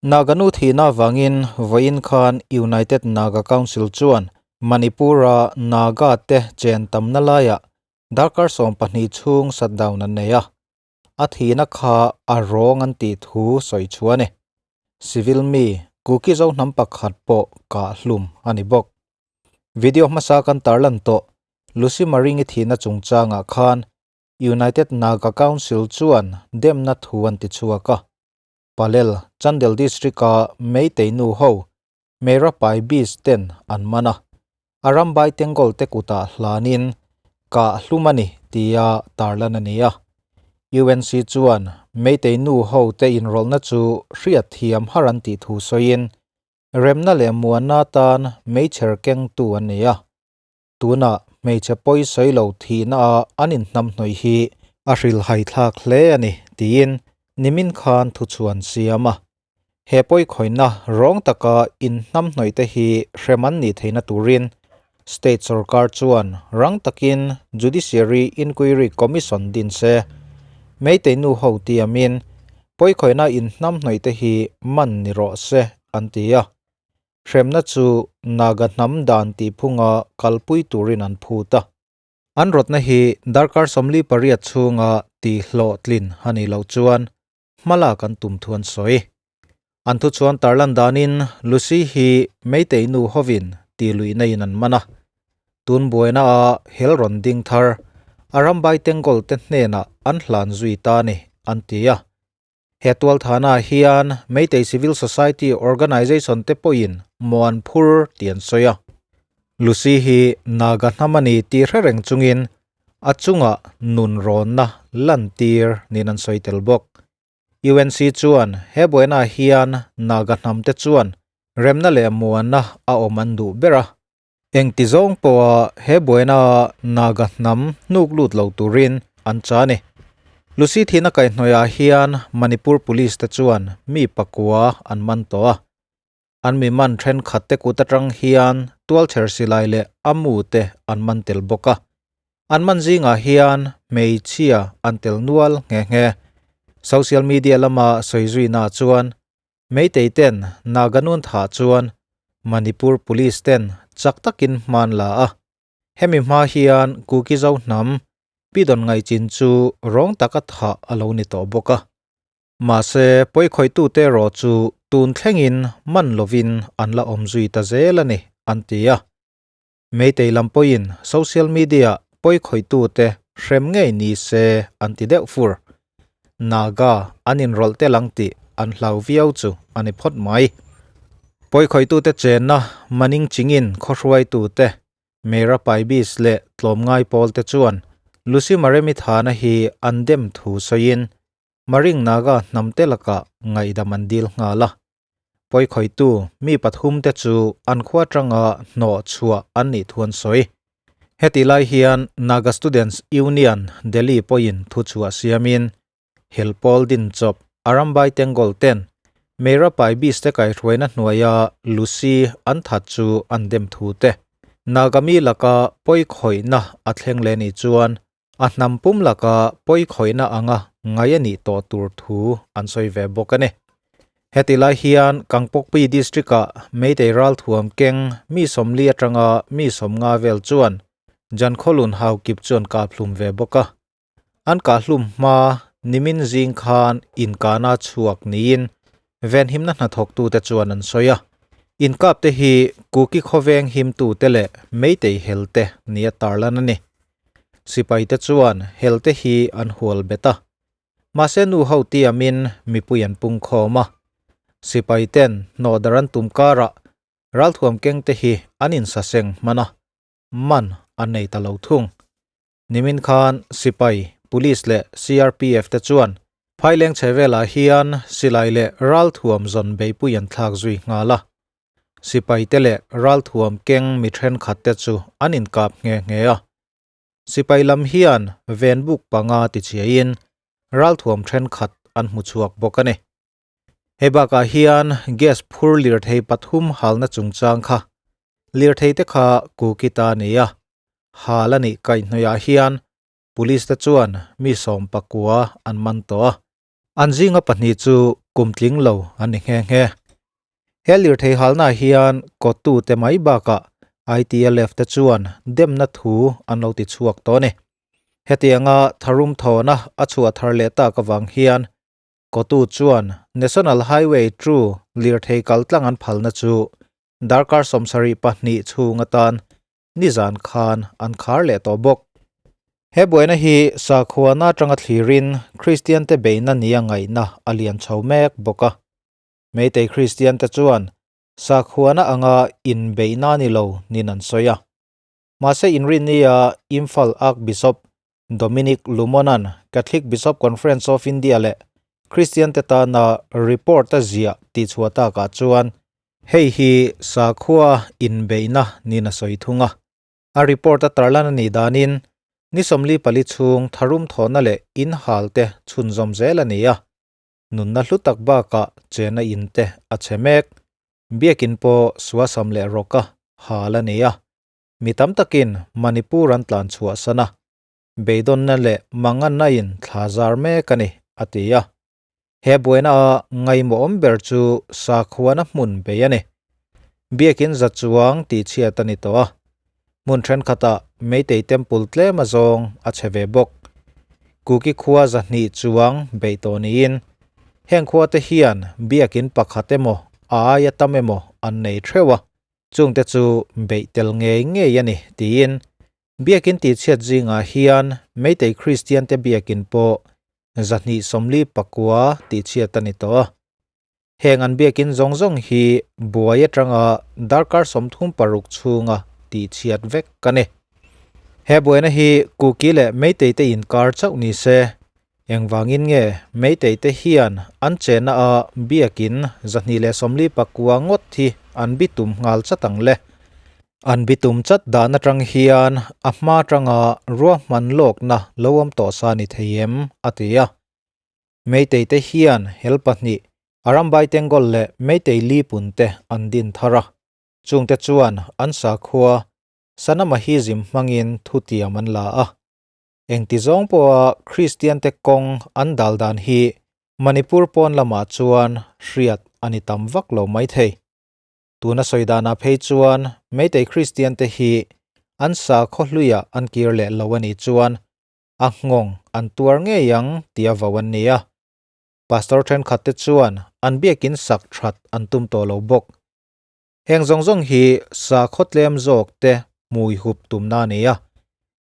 Naga nu thihna avangin vawiin khan United Naga Council chuan Manipur-a Naga te chen tamna laiah darkar 12 chhung shutdown an nei a, a thihna kha a rawng an tih thu sawi chhuah a ni. Civil mi Kuki Zo hnam pakhat pawh kah hlum a ni bawk. Video hmasa kan tarlan tawh Lucy Maringi thihna chungchangah khan United Naga Council chuan demna thu an ti chhuak a. Palel, Chandel District-a Meitei nu ho Mera Pai Beach ten an man a, a ram bai Tengol te kutah hlanin kah hlum a ni tia tarlan a ni a. UNC chuan Meitei nu ho te inrawlhna chu hriat thiam har an tih thu sawiin, remna leh muanna tan meichher kengtu an ni a. Tunah hmeichhe pawi sawi lo thihna a an inhnamhnawih hi a hrilhhai thlak hle a ni, tiin nimin khan thuchhuan siam a. He pawi khawihna rawng taka inhnamhnawih te hi hrem an nih theihna turin State sorkar chuan rang takin Judiciary Inquiry Commission din se. Meitei nu ho tiamin pawi khawihna inhnamhnawih te hi man ni rawh se, an ti a. Hremna chu Naga hnam dan tihphunga kalpui turin an phut a. An rawtna hi darkar 48 chhunga tihhlawhtlin a nih loh chuan hmalak an tum thu an sawi. An thuchuan tarlan danin Lucy hi Meitei nu hovin tihluihna in an man a. Tun buaina a hel rawn ding thar Arambai Tengol te hnenah an hlan zui ta a ni, an ti a. He tualthana hian Meitei Civil Society Organisation te pawhin muan phur tih an sawi a. Lucy hi Naga hnam a ni tih hre reng chungin a chungah nun rawnna lantir niin an sawi tel bawk. UNC chuan he buainaah hian Naga hnam te chuan remna leh muanna a awm an duh ber a. Engti zawng pawha he buaina Naga hnam hnuk lut lo turin an cha a ni. Lucy thihna kaihhnawihah hian Manipur Police te chuan mi pakua an man tawh a. An mi man thenkhat te kut atang hian tualchher silai leh a mu te an man tel bawk a. An man zingah hian hmeichhia an tel nual nghe nghe. Social media lama sawi zuina chuan Meitei ten Naga nun thah chuan Manipur Police ten chak takin hman la a. Hemi hma hian Kuki Zo hnam Pidon ngaihchin chu rawng taka thah a lo ni tawh bawk a. Mahse pawikhawitute erawh chu tun thlengin man lovin an la awm zui ta zel a ni, an ti a. Meitei lam pawhin social media pawikhawitute hrem ngei ni se an ti deuh fur. Naga an inrawlh tel ang tih an hlau viau chu a ni phawt mai. Pawikhawitute chenna Maning Chingin khawhruaitute Mera Paibis leh tlawmngai pawlte chuan Lucy Maremi Thana hi an dem thu sawiin Maring Naga hnamte lakah ngaihdam an dil nghal a. Pawikhawihtu mi pathumte chu an khua atanga hnawh chhuah an nih thu an sawi. Hetih lai hian Naga Students Union, Delhi pawhin thuchhuah siamin Helpawl din chawp Arambai Tengol ten Meira Pai Biste kaihhruaina hnuaia Lucy an that chu an dem thu te. Naga mi laka pawikhawihna a thleng leh nih chuan a hnam pum laka pawikhawihna anga ngai a nih tawh tur thu an sawi ve bawk a ni. Heti lai hian Kangpokpi District-ah Meitei ralthuam keng mi 40 atanga mi 50 vel chuan Jankhawlun Haokip chu an kahhlum ve bawk a. An kahhlum hma nimin zing khan inkahna chhuak niin venhimna hnathawktute chuan an sawi a. Inkapte hi Kuki khawveng himtute leh Meitei helte nia tarlan a ni. Sipaite chuan helte hi an hual bet a. Mahse nu ho tiamin mipui an pung khawm a. Sipaiten hnawhdar an tum karah ralthuam kengte hi an insaseng hman a, man an nei ta lo thung. Nimin khan sipai, Police leh CRPF te chuan phaileng chhe velah hian silai leh ralthuam zawn beihpui an thlak zui nghal a. Sipaite leh ralthuam keng mi thenkhatte chu an inkap nghe nghe a. Sipai lam hian venbuk panga tichhiain ralthuam thenkhat an hmu chhuak bawk a ni. Hei bakah hian gas phur lirthei pathum halna chungchang kha lirthei te kha Kuki ta a ni a, hal a nih kaihhnawihah hian Police te chuan mi 19 an man tawh a. An zinga pahnih chu kum tling lo an ni nghe nghe. He lirthei halnaah hian kawttute mai bakah ITLF te chuan demna thu an lo ti chhuak tawh a ni. Hetianga tharum thawhna a chhuah thar leh tak avang hian kawttu chuan National Highway 2 lirthei kaltlang an phalna chu darkar 72 chhung atan nizan khan an khar leh tawh bawk. He buaina hi sakhuana atanga thlirin Kristian te beihna nia ngaihna a lian chho mek bawk a. Meitei Kristian te chuan sakhuana anga inbeihna ni lo nin an sawi a. Mahse inrinnia Imphal Archbishop Dominic Lumonan Catholic Bishop Conference of India leh Kristian te tana report a ziah tihchhuah takah chuan hei hi sakhua inbeihna nin a sawi thung a. A report a tarlan a nih danin ni 44 chhung tharum thawhna leh inhal te chhunzawm zel a ni a. Nunna hlu tak bakah chena in te a chhe mek. Biakin pawh suasam leh rawka hal a ni a. Mi tam takin Manipur an tlan chhuah san a, beidawnna leh manganna in thla zar mek a ni, a ti a. He buaina a ngaimawhawm ber chu sakhuana hmun bei a ni. Biakin za chuang tihchhiat a ni tawh a, hmun thenkhatah Meitei Temple tlem azawng a chhe ve bawk. Kuki khua 200 chuang beih tawh niin heng khua te hian biakin pakhat emaw a aia tam emaw an nei theuh a. Chungte chu beih tel ngei ngei a ni tiin biakin tihchhiat zingah hian Meitei Kristian te biakin pawh 249 tihchhiat a ni tawh a. Heng an biakin zawng zawng hi buai atanga darkar 36 chhunga tihchhiat vek a ni. He buaina hi Kuki leh Meitei te inkar chauh ni se Engvangin nge Meitei te hian an chenna a biakin 249 ngawt hi an bitum nghal chat ang le? An bitum chat dan atang hian a hma atanga ruahman lawkna lo awm tawh sa ni thei em? a ti a. Meitei te hian hel pahnih Arambai Tengol leh Meitei Lipun te an din thar a. Chungte chuan an sakhua Sanamahism hmangin thutiam an la a. Engti zawng pawha Kristian te kawng an dal dan hi Manipur pawn lamah chuan hriat a ni tam vak lo mai thei. Tuna sawi danah phei chuan Meitei Kristian te hi an sakhaw hluiah an kir leh lo a nih chuan a nghawng an tuar ngei ang tia vo an ni a. Pastor thenkhat te chuan an biakin sak that an tum tawh lo bawk. Heng zawng zawng hi sakhaw tlem zawk te hmui hup tumna a ni a.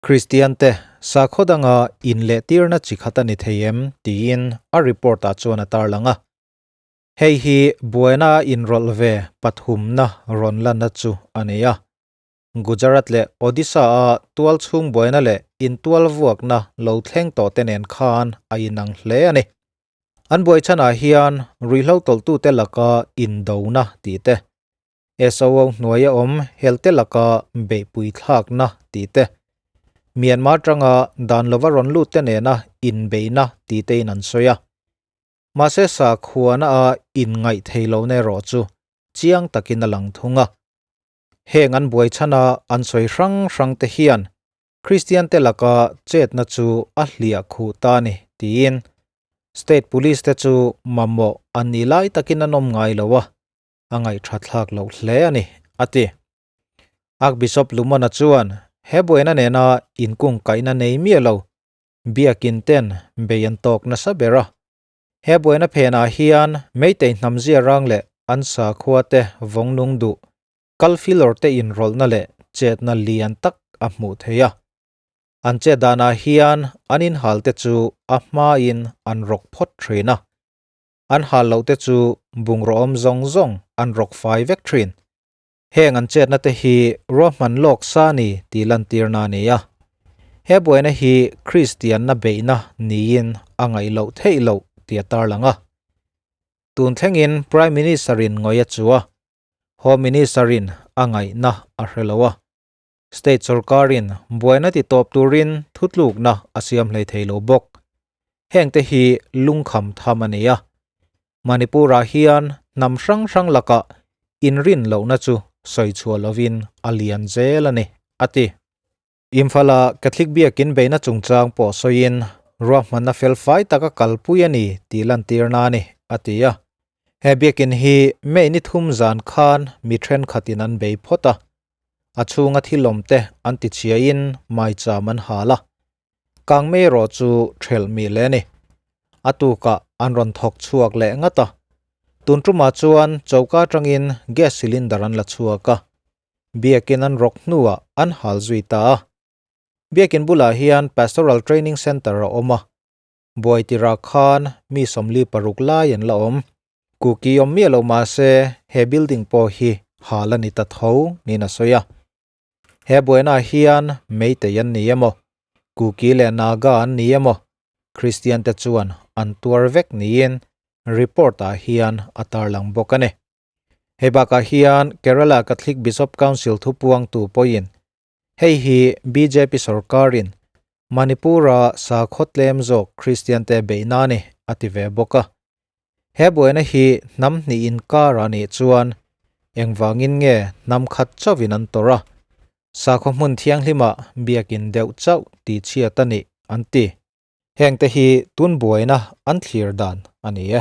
Kristian te sakhaw danga inlehtirna chi khat a ni thei em tiin a report ah chuan a tarlang a. Hei hi buaina a inrawlh ve pathumna rawn lanna chu a ni a. Gujarat leh Odisha a tual chhung buaina leh intual vuakna lo thleng tawh te nen khan a inang hle a ni. An buai chhanah hian ruihhlo tawlhtute laka indona tih te, SOO hnuaia awm helte laka beihpui thlakna tih te, Myanmar tanga dan lova rawn lut te nena inbeihna tih tein an sawi a. Mahse sakhuana a inngaih thei lohna erawh chu chiang takin a lang thung a. Heng an buai chhana an sawi hrang hrang te hian Kristian te laka chetna chu a hliah khuh ta a ni tiin State Police te chu mamawh an nih lai takin an awm ngai lo a, a ngaihtha thlak loh hle a ni, a ti. Archbishop Lumona chuan he buaina nena inkungkaihna nei miah lo biakin ten bei an tawk nasa ber a. He buaina phenah hian Meitei hnamzia rang leh an sakhua te vawng nung duh kalfilawr te inrawlhna leh chetna lian tak a hmuh theih a. An chet danah hian an inhal te chu a hmain an rawk phawt thin a. An hal loh te chu bungraw awm zawng zawng an rawk fai vek thin. Heng an chetna te hi ruahman lawk sa ni tih lantirna a ni a. He buaina hi Kristianna beihna niin a ngaih loh theih loh tih a tarlang a. Tun thlengin Prime Minister-in ngawih a chu a, Home Minister-in a ngaihna a hre lo a. State sorkarin buaina ti tawp turin thutlukna a siam hlei thei lo bawk. Hengte hi lungkham tham a ni a. Manipur-ah hian hnam hrang hrang lakah inrin lohna chu sawi chhuah lovin a lian zel a ni, a ti. Imphal-a Catholic biakin beihna chungchang pawh sawiin ruahmanna felfai taka kalpui a ni tih lantirna a ni, a ti a. He biakin hi May ni thum zan khan mi thenkhatin an bei phawt a, a chhunga thil awm te an ti chhiain maicham an hal a. Kangmei erawh chu thelh mi leh a ni. A tukah an rawn thawk chhuak leh ngat a. Tun tumah chuan choka atangin gas cylinder an la chhuak a. Biakin an rawk hnuah an hal zui ta a. Biakin bulah hian Pastoral Training Centre a awm a. Buai tirah khan mi 46 lai an la awm. Kuki awm miah lo mahse he building pawh hi hal a ni ta tho niin a sawi a. He buainaah hian Meitei an ni emaw, Kuki leh Naga an ni emaw, Kristian te chuan an tuar vek niin report ah hian a tarlang bawk a ni. Hei bakah hian Kerala Catholic Bishop Council thupuangtu pawhin hei hi bjp sorkarin Manipur-a sakhaw tlem zawk Kristian te beihna a ni a ti ve bawk a. He buaina hi hnam hnih inkar a nih chuan engvangin nge hnam khat chauhin an tawrh a, sakhaw hmun thianghlimah biakin deuh chauh tihchhiat a nih an ti. Hengte hi tun buaina an thlir dan a ni e.